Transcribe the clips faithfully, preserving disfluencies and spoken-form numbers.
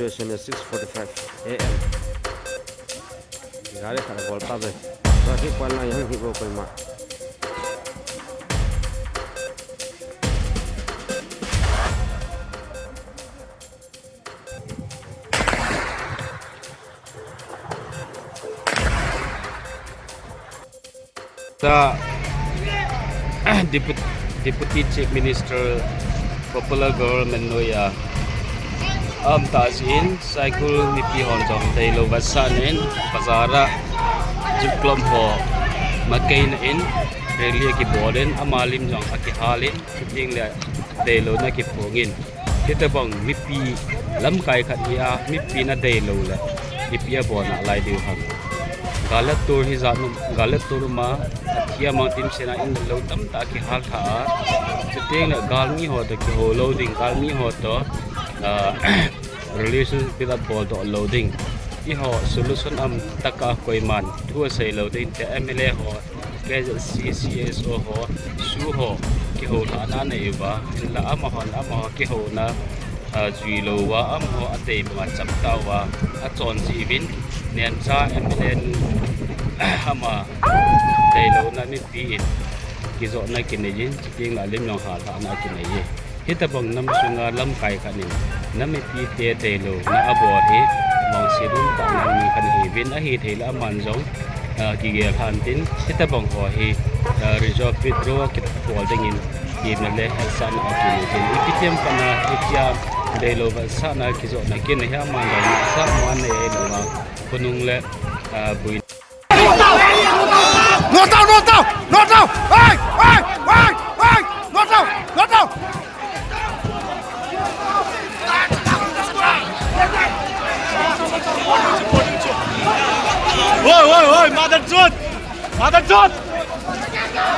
Six forty-five A M. Gari khat a bol ta ve. Traffic point line hung hi bo koima. Ta Deputy, Deputy Chief Minister popular government noiya aum tah jeh in Saikul mipi hon jong deilou vetsahna in bazar a Jipklom ho makeina in rally akibol in ama lim jong akihal in, chuteng le deilouna akiphong in. Hitobang mipi lamkai khat hi a, mipi na deilou le ipi abol nalai diu ham. Gal le tol hi jat um, gal le tol um a, athi amang timsen a in lou tamtah kihal tha a. Chuteng le galmi ho toh kihou lou ding, galmi ho toh, ah, relationship abol doh lou ding. Eiho solution aum tah a koiman thu asei lou ding, te M L A ho, K Z C, C S O ho, SoO ho, kihouna anei uva, hinla amahon amaho kihouna, ah, jui lou uva, amaho adei banga cham tauva, achon jeh uvin, Nemcha M L A nu, ama deilouna mipi in kijotna kinei in, chuteng le lim jong halhahna kinei e. Hitobang nam sunga lamkai khat in, na mipite deilouna abol hi, vangset umtah nam mi khat ahiuvin, ahithei le aman jong, ah, kigel lhan tin, hitobang ho hi, ah, resolve withdraw kibol dingin, kina le hetsahna akinei tin. Ipi them khat na, hitia deilou vetsahna kijotna kinei hi aman jong, sa man nei lou a, khonung le, ah, bui Not down, not down, not down! Hey, hey, hey, hey! Not down, not down! Oi, oi, oi, mother chut! Mother chut!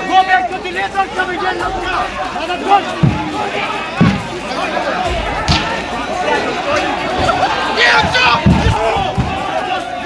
Go back to the leader, come again, mother chut!